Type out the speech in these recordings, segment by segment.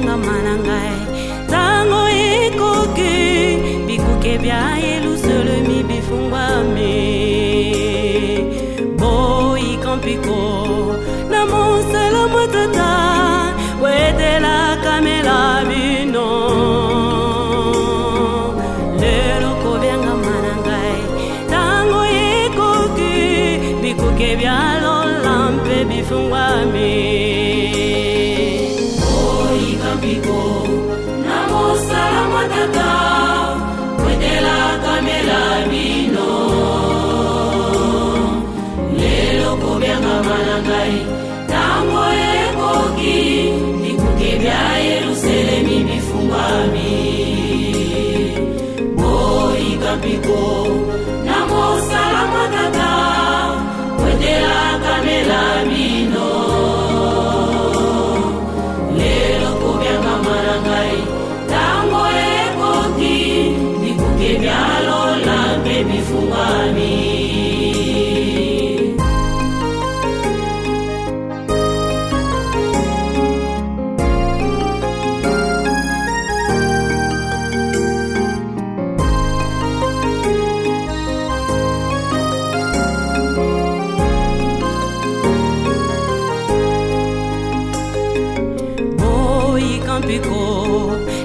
kobyangama na ngai ntango ekoki bikuke bya yelusalemi bifungwami boyika mpiko na mosala mwa tata wetelakamela bino lelo kobyangama na ngai ntango ekoki bikuke bya lola mpe bifungwami boyika mpiko na mosala mwa tata wetelakamela bino lelo kobyangama na ngai ntango ekoki bikuke bya yelusalemi bifungwami boyika mpiko na mosala mwa tata wetelakamela bino lelo kobyangama na ngai ntango ekoki bikuke bya lola mpe bifungwami. Boyika mpiko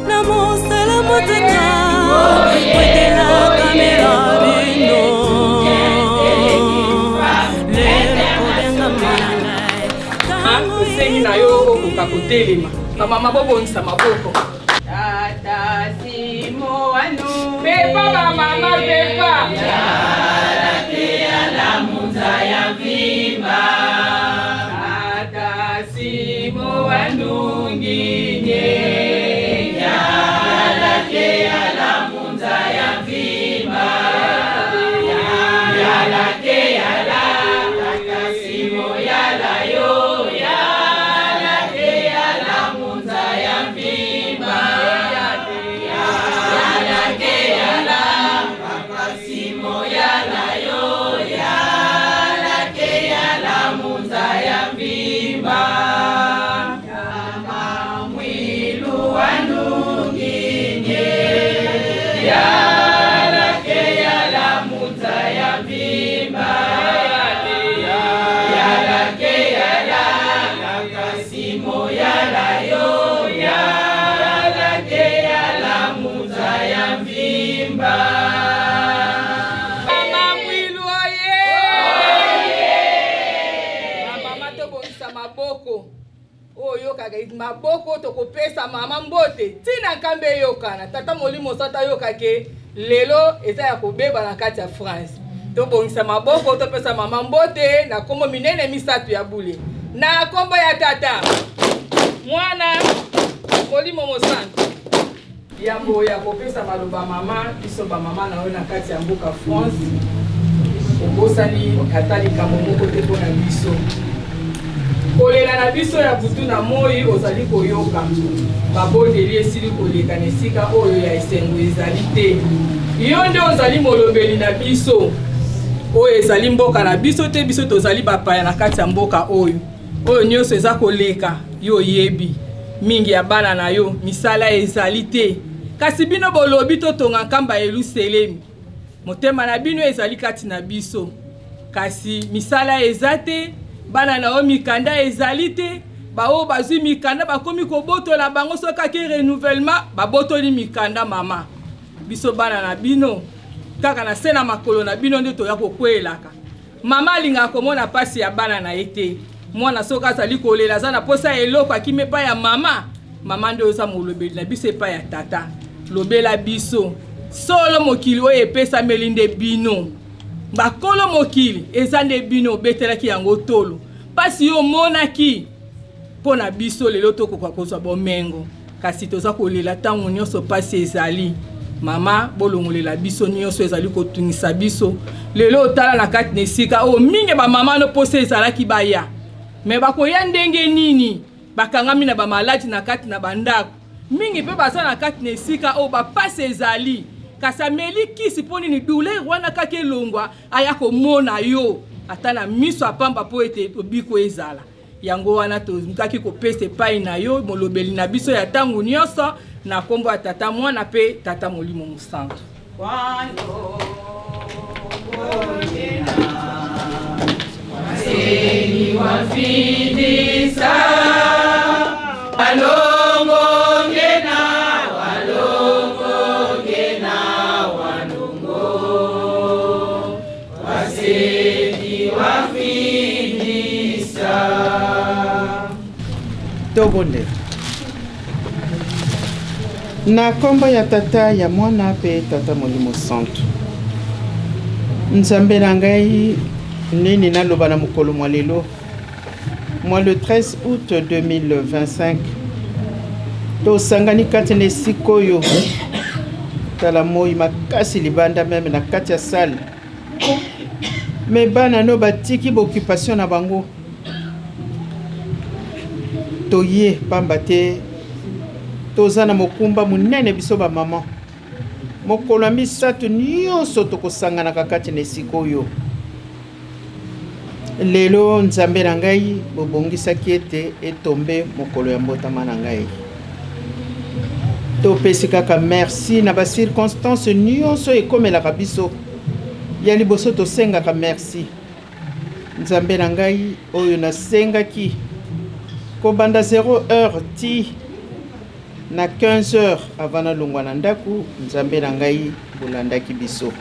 na mosala mwa tata wetelaka mela bino lelo kobyangama na ngai ntango Tosengi na yo okoka kotelema. Bamama, bobongisa maboko. Tata Simo wanu. Pepa, bamama, pepa. Tata Simo wanunginye. Mama Mwilu oye! Bamama, tobongisa maboko oyo oyokaka maboko. Tokopesa mama mbote ntina nkambe eyokana. Tata Molimo Santo ayokake lelo eza ya kobeba na kati ya France. Tobongisa maboko, topesa mama mbote na nkombo minene misato ya bule, na nkombo ya Tata, Mwana, Molimo Mosanto. Yambo ya kopesa maloba mama, biso bamama na yo na kati ya mboka France, obosani ata likambo moko te mpo na biso. Kolela na biso ya butu na moi ozali koyoka. Babondeli esili koleka na esika oyo ya esengo ezali te. Yo nde ozali molobeli na biso. Oyo ezali mboka na biso te, biso tozali bapaya na kati ya mboka oyo. Oyo nyonso eza koleka, yo oyebi. Mingi ya bana na yo, misala ezali te, kasi bino bolobi totonga nkamba ya Yelusalemi. Motema na bino ezali kati na biso, kasi misala eza te. Bana na yo, mikanda ezali te. Baoyo bazwi mikanda, bakomi kobotola bango. Soki ake renouvellement, babotoli mikanda. Mama, biso bana na bino, kaka na se na makolo na bino nde toya kokweyelaka. Mama alingaka komona mpasi ya bana na ye te. Mwana soki azali kolela, aza na posa ya eloko, akimi epai ya mama. Mama nde oza molobeli na biso epai ya tata. Lobela biso solo. Mokili oyo epesameli nde bino bakolo. Mokili eza nde bino obetelaki yango tolo. Mpasi yo omonaki mpo na biso, lelo tokoka kozwa bomengo, kasi toza kolela ntango nyonso. Mpasi ezali. Mama, bolongolela biso nyonso ezali kotungisa biso. Lelo otala na kati na esika oyo, mingi bamama no mposa ezalaki baya, me bakoya ndenge nini? Bakangami na bamaladi na kati na bandako. Mingi mpe baza na kati na esika oyo, bapasi ezali, kasi ameli kisi mpo nini? Douleur wana kaka elongwa, aya komona yo ata na miso apamba mpo ete lobiko ezala. Yango wana tozalaki kopesa epai na yo, molobeli na biso ya ntango nyonso, na nkombo ya Tata, Mwana mpe Tata Molimo Mosantu. Tobondela. Na nkombo ya Tata, ya Mwana mpe Tata Molimo Santu. Nzambe na ngai, nini naloba na mokolo mwa lelo mwa le 13 août 2025 tosangani kati na esika oyo tala moi makasi libanda meme na kati ya salle me bana no batiki baoccupation na bango toye pamba te toza na mokumba monene biso bamama mokolo ya misato nyonso tokosanganaka kati na esika oyo lelo nzambe na ngai bobongisaki ete etombe mokolo ya mbotama na ngai topesi kaka merci na bacirconstance nyonso ekomelaka biso ya liboso tosengaka merci nzambe na ngai oyo nasengaki kobanda 0 heure ti na 15 heures avant nalongwa na ndako nzambe na ngai bolandaki biso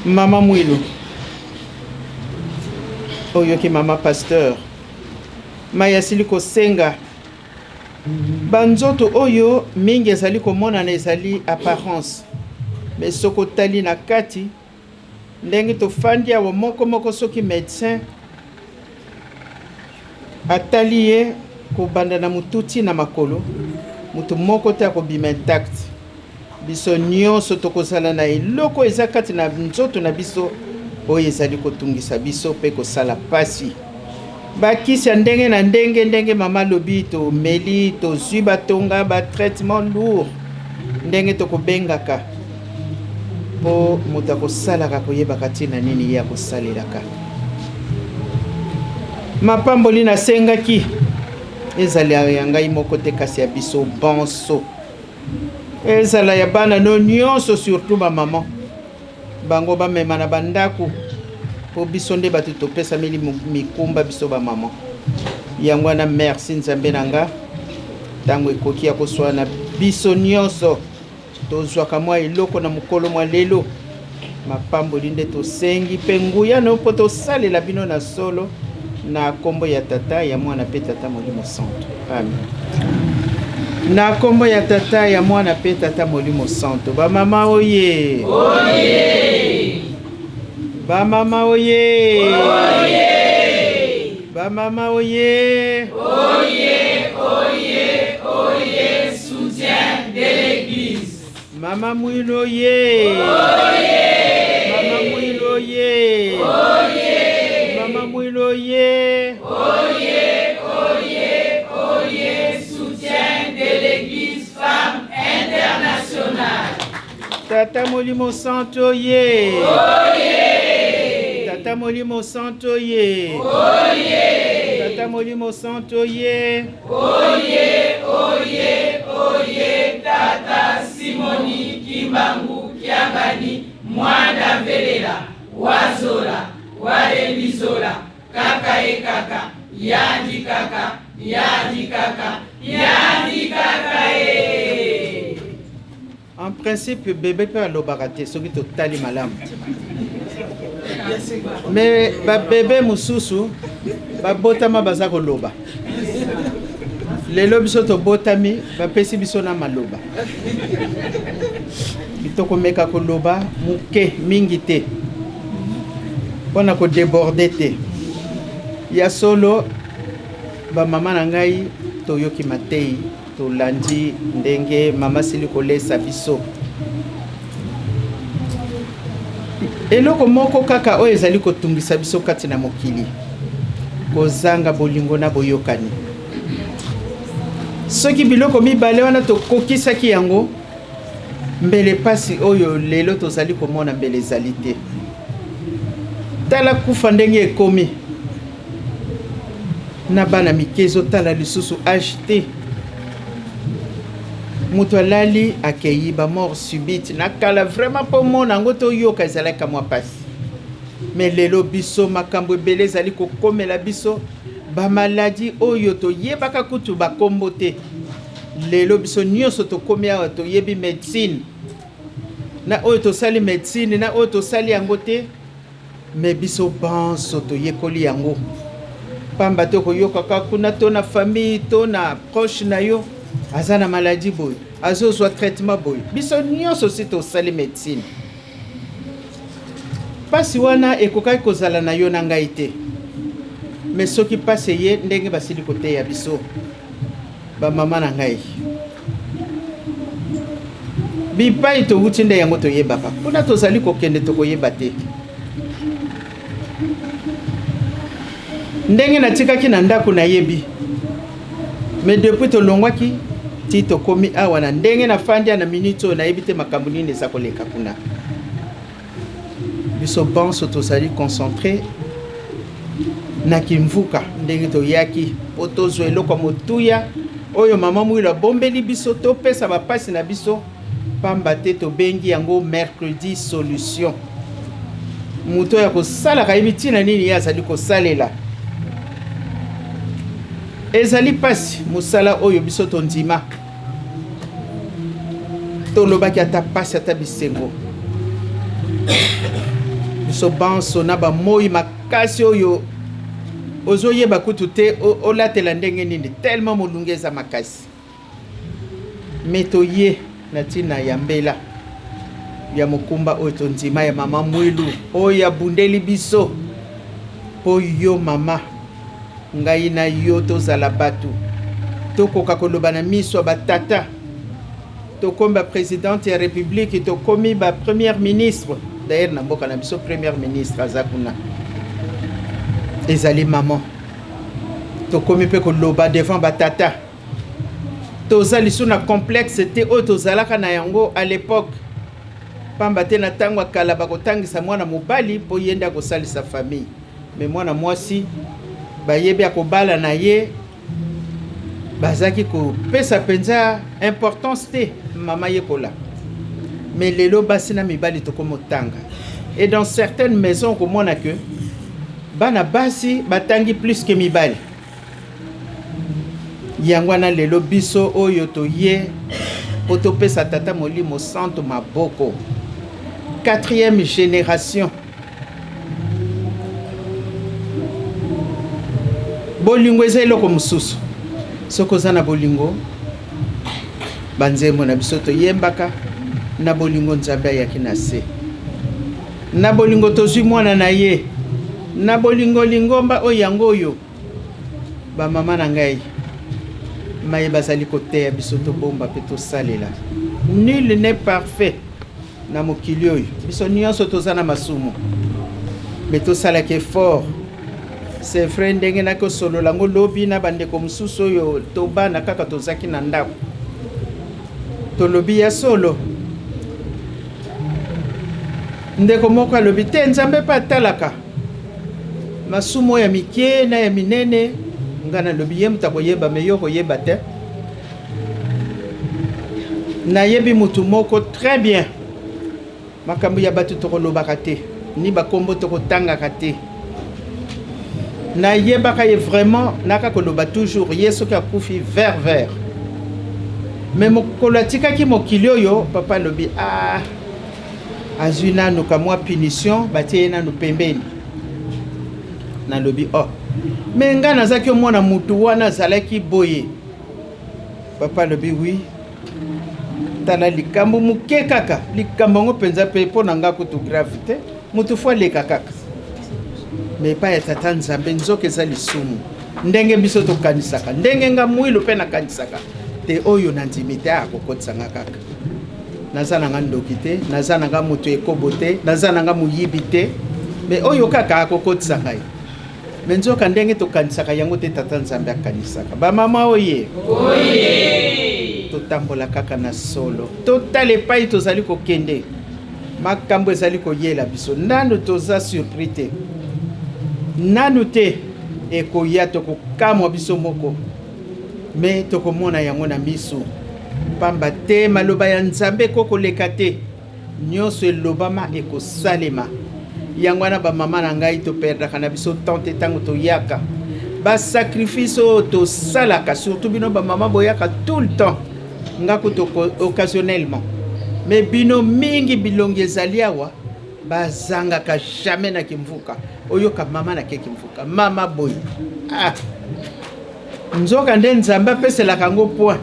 mama mwilu oyoki mama pasteur mai asili kosenga banzoto oyo mingi ezali komonana ezali apparence me soki otali na kati ndenge tofandi awa moko moko soki médecin atali ye kobanda na motu ti na makolo motu moko te akobima intact biso nyonso tokozala na eloko eza kati na nzoto na biso oyo ezali kotungisa biso mpe kosala pasi bakisi ya ndenge na ndenge ndenge mama alobi tomeli tozwi batonga batraitement lourd ndenge tokobengaka mpo moto akosalaka koyebaka ntina nini ye akosalelaka mapamboli nasengaki ezali ya ngai moko te kasi ya biso bonso ezala ya bana no nyonso surtout bamama bango bamema na bandako mpo biso nde bato topesameli mikumba biso bamama yango wana merci nzambe na nga ntango ekoki ya koswana biso nyonso tozwaka mwa eloko na mokolo mwa lelo mapamboli nde tosengi mpe nguya no mpo tosalela bino na solo na nkombo ya tata ya mwana mpe tata molimo santo amen na nkombo ya tata ya mwana mpe tata molimo santo bamama oye, oye! Bamama oye, oye! Bamama oye, oye, oye, oye! Soutien de l'église. Mama Mwilo oye, oye! Mama Mwilo oye, oye! Mama Mwilo oye, oye, oye, oye! Soutien de l'église femme internationale. Tata Molimo Santo oye, oye! Tata Molimo Santo oye, oye! Tata Molimo Santo oye, oye, oye, oye! Tata Simoni Kimbangu Kiangani Mwanda Velela Wazola Walembizola kaka e kaka yandi kaka yandi kaka yandi kaka e. En principe bebe mpe alobaka te soki totali malamu me babebe mosusu babotama baza koloba lelo biso tobotami bapesi biso na maloba tokomeka koloba moke mingi te mpona kodeborde te ya solo bamama na ngai toyoki matei tolandi ndenge mama sili kolesa biso eloko moko kaka oyo ezali kotungisa biso kati na mokili kozanga bolingo na boyokani soki biloko mibale wana tokokisaki yango mbele pasi oyo lelo tozali komona mbele ezali te tala kufa ndenge ekomi. Na bana mike ezotala lisusu age te. Moto alali akeyi, ba mort subite na kala vraiment mpo mona yango toyoka ezalaki kamwa pasi. Mais lelo biso makambo ebele ezali kokomela biso, ba maladie oyo toyebaka kutu ba kombo te. Lelo biso nionso tokomi awa toyebi medecine na oyo tosali medecine na oyo tosali yango te. Mais biso banso toyekoli yango pamba te okoyokaka kuna to na famille to na proche na yo aza na maladie boye azozwa traitement boye. Biso nyonso si tosali medecine, pasi wana ekokaki kozala na yo na ngai te. Mais soki pasi eye ndenge basili koteya biso ba mama na ngai, bipai towuti nde yango toyebaka, kuna tozali kokende tokoyeba te. Ndenge natikaki na ndako nayebi, mais depuis tolongwaki ti tokomi awa na ndenge nafandi na minute oyo nayebi te makambo nini eza koleka kuna. Biso banso tozali concentre na kimvuka ndenge toyaki po tozwa eloko ya motuya oyo mama Mwilu abombeli biso, topesa bapasi na biso pamba te tobengi yango mercredi solution. Moto oyo akosalaka ayebi ntina nini ye azali kosalela. Ezali pasi mosala oyo biso tondima. Tolobaki ata pasi ata bisengo, biso banso na ba moyi makasi oyo ozoyeba kutu te olatela ndenge nini tellement molunge eza makasi. Mais toye na ntina ya mbela ya mokumba oyo tondima ya mama Mwilu oyo abundeli biso po yo mama Ngai na yo tozala batu tokoka koloba na miso ya ba tata. Tokomi ba presidente ya republique, tokomi ba première ministre. D'ailleurs na mboka na biso première ministre aza kuna, ezali maman. Tokomi pe koloba devant ba tata. Toza lisusu na complexe te oyo tozalaka na yango à l'epoque. Pamba te na tango ya kala bakotangisa mwana mobali po ye nde akosalisa famille. Mais mwana mwasi bayebi akobala na ye bazaki kopesa penza importance te mama yekola. Mais lelo basi na mibali tokomotanga. Et dans certaines maisons okomona que bana basi batangi plus que mibali. Yango wana lelo biso oyo toye po topesa Tata Molimo Santu maboko. Quatrième generation. Bolingo eza eloko mosusu. Soki oza na bolingo, banzembo na biso toyembaka na bolingo Nzambe ayaki na se. Na bolingo tozwi mwana na ye. Na bolingo lingomba oyo yango oyo. Ba mama na ngai, maye bazali koteya biso tobomba pe tosalela. Nul n'est parfait na mokili oyo. Biso nionso toza na masumu. Mais tosalaka effort. C'est vrai ndenge naki osolola ngo lobi na bandeko mosusu oyo tobana kaka tozaki na ndako. Tolobi ya solo. Ndeko moko alobi te Nzambe pe atalaka masumu oyo ya mike na ya minene. Nga nalobi ye moto akoyeba me yo okoyeba te. Nayebi motu moko très bien. Makambo ya bato tokolobaka te, ni bakombo tokotangaka te. Nayebaka ye vraiment, naka koloba toujours ye soki akufi vert vert. Mais mokolo atikaki mokili oyo, papa alobi ah, azwi nanu ka mwa punition, batie ye nanu pembeni. Nalobi oh, mais nga nazaki omona mutu wana azalaki boye. Papa alobi oui. Tala likambo moke kaka, likambo yango mpenza mpe mpo na nga kutu grave te, moto fo aleka kaka. Mais epai ya Tata Nzambe nzoka eza lisumu, ndenge biso tokanisaka, ndenge nga Mwilu mpe nakanisaka te, oyo nandimi te akokotisa nga kaka. Naza na nga ndoki te, naza na nga moto ekobo te, naza na nga moyibi te, mais oyo kaka akokotisa ngai. Mais nzoka ndenge tokanisaka yango te Tata Nzambe akanisaka. Ba mama oye! Oye! Totambola kaka na solo. Totala epai tozali kokende. Makambo ezali koyela biso. Nanu toza surpris te. Nanu te. Ekoya tokokamwa biso moko, me tokomona yango na miso. Pamba te maloba ya Nzambe ekoki koleka te, nyonso elobama ekosalema. Yango wana bamama na ngai, toperdaka na biso temps te ntango toyaka. Basacrifice oyo tosalaka, surtout bino bamama boyaka tout le temps, nga kutu occasionnellement, mais bino mingi bilongi ezali awa, bazangaka jamais na kimvuka. Oyoka mama na ke kimvuka, mama boye, ah nzoka nde Nzambe apeselaka yango point.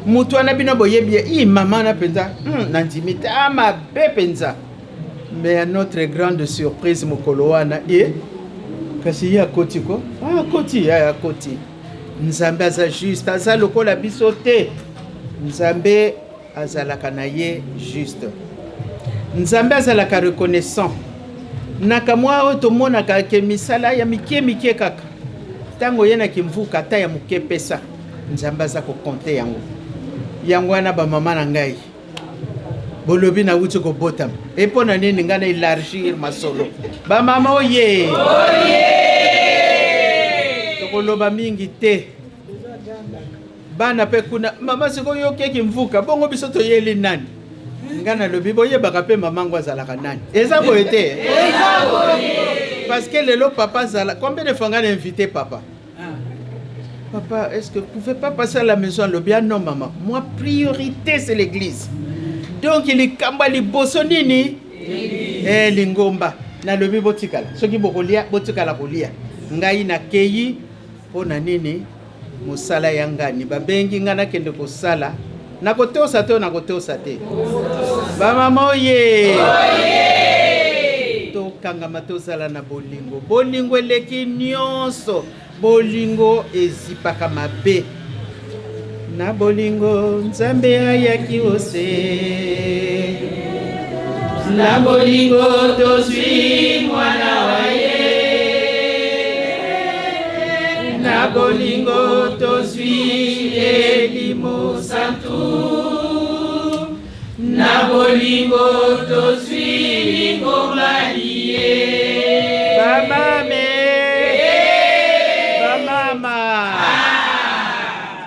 Moto wana bino boyebi ye, i mama wana mpenza, nandimi te, ah mabe mpenza. Mais à notre grande surprise, mokolo wana e kasi ye akoti ko, ah, akoti ye akoti. Nzambe aza juste, aza lokola biso te. Nzambe azalaka na ye juste, Nzambe azalaka reconnaissant. Na kamwa oyo tomonaka ke misala ya mike mike kaka, ntango ye na kimvuka ata ya moke pesa, Nzambe aza kokonte yango. Yango wana bamama na ngai, bolobi nauti kobotama e mpo na nini ngai na élargir masolo? Bamama oye, tokoloba mingi te. Bana mpe kuna, mama sikoyo okeki mvuka bongo biso toyeli nani? Ngai nalobi boyebaka mpe mama ngo azalaka nani. Eza boye te, parce que lelo papa azala combien de fois ngai na invité papa? Papa, est-ce que vous pouvez pas passer à la maison? Alobi, ah non maman, moi priorité c'est l'église. Donc likambo ya liboso nini? Eh, lingomba. Nalobi botikala, soki bokolia botikala kolia, ngai nakei mpo na nini? Mosala ya ngani babengi ngai nakende kosala, nakotosa to nakotosa te? Bamama oye, tokangama, tozala na bolingo. Bolingo eleki nyonso, bolingo ezipaka mabe. Na bolingo Nzambe ayaki ose, na bolingo tozwi mwana wa ye, na bolingo tozwi elimo santu, na bolingo tozwi lingomba liye. Bamame, bamama,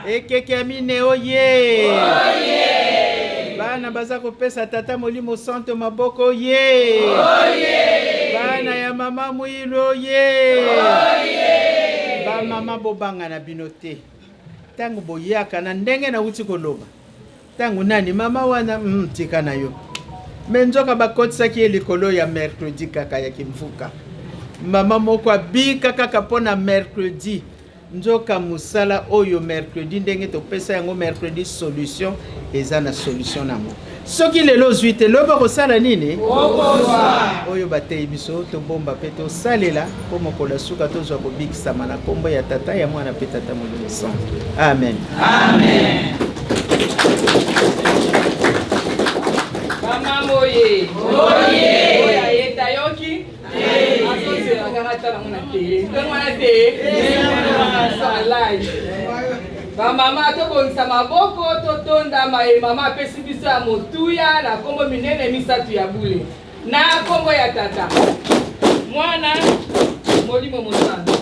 ekeke ya mine oye, bana baza kopesa tata molimo santo maboko ye, bana ya mama Mwilu oye. Bamama bobanga na bino te ntango boyaka na ndenge nauti koloba. Ntango nani mama wana, tika na yo me nzoka bakotisaki ye likolo ya mercredi kaka ya kimvuka. Mama moko abika kaka mpo na mercredi, nzoka mosala oyo mercredi ndenge topesa yango mercredi solution eza na solution nango. Soki lelo ozwi te, lobi okosala nini? Oyo bateyi biso tobomba mpe tosalela mpo mokolo ya suka tozwa kobikisama na nkombo ya Tata, ya Mwana mpe Tata Molimo Santo. Amen, amen. Bamama oye, oyo ayeta yoki azozela kaka ata nango na tele ndenge wana te live. Bamama tobongisa maboko, totonda maye mama apesi biso ya motuya na nkombo minene misato ya bule, na nkombo ya Tata, Mwana, Molimo Mosantu.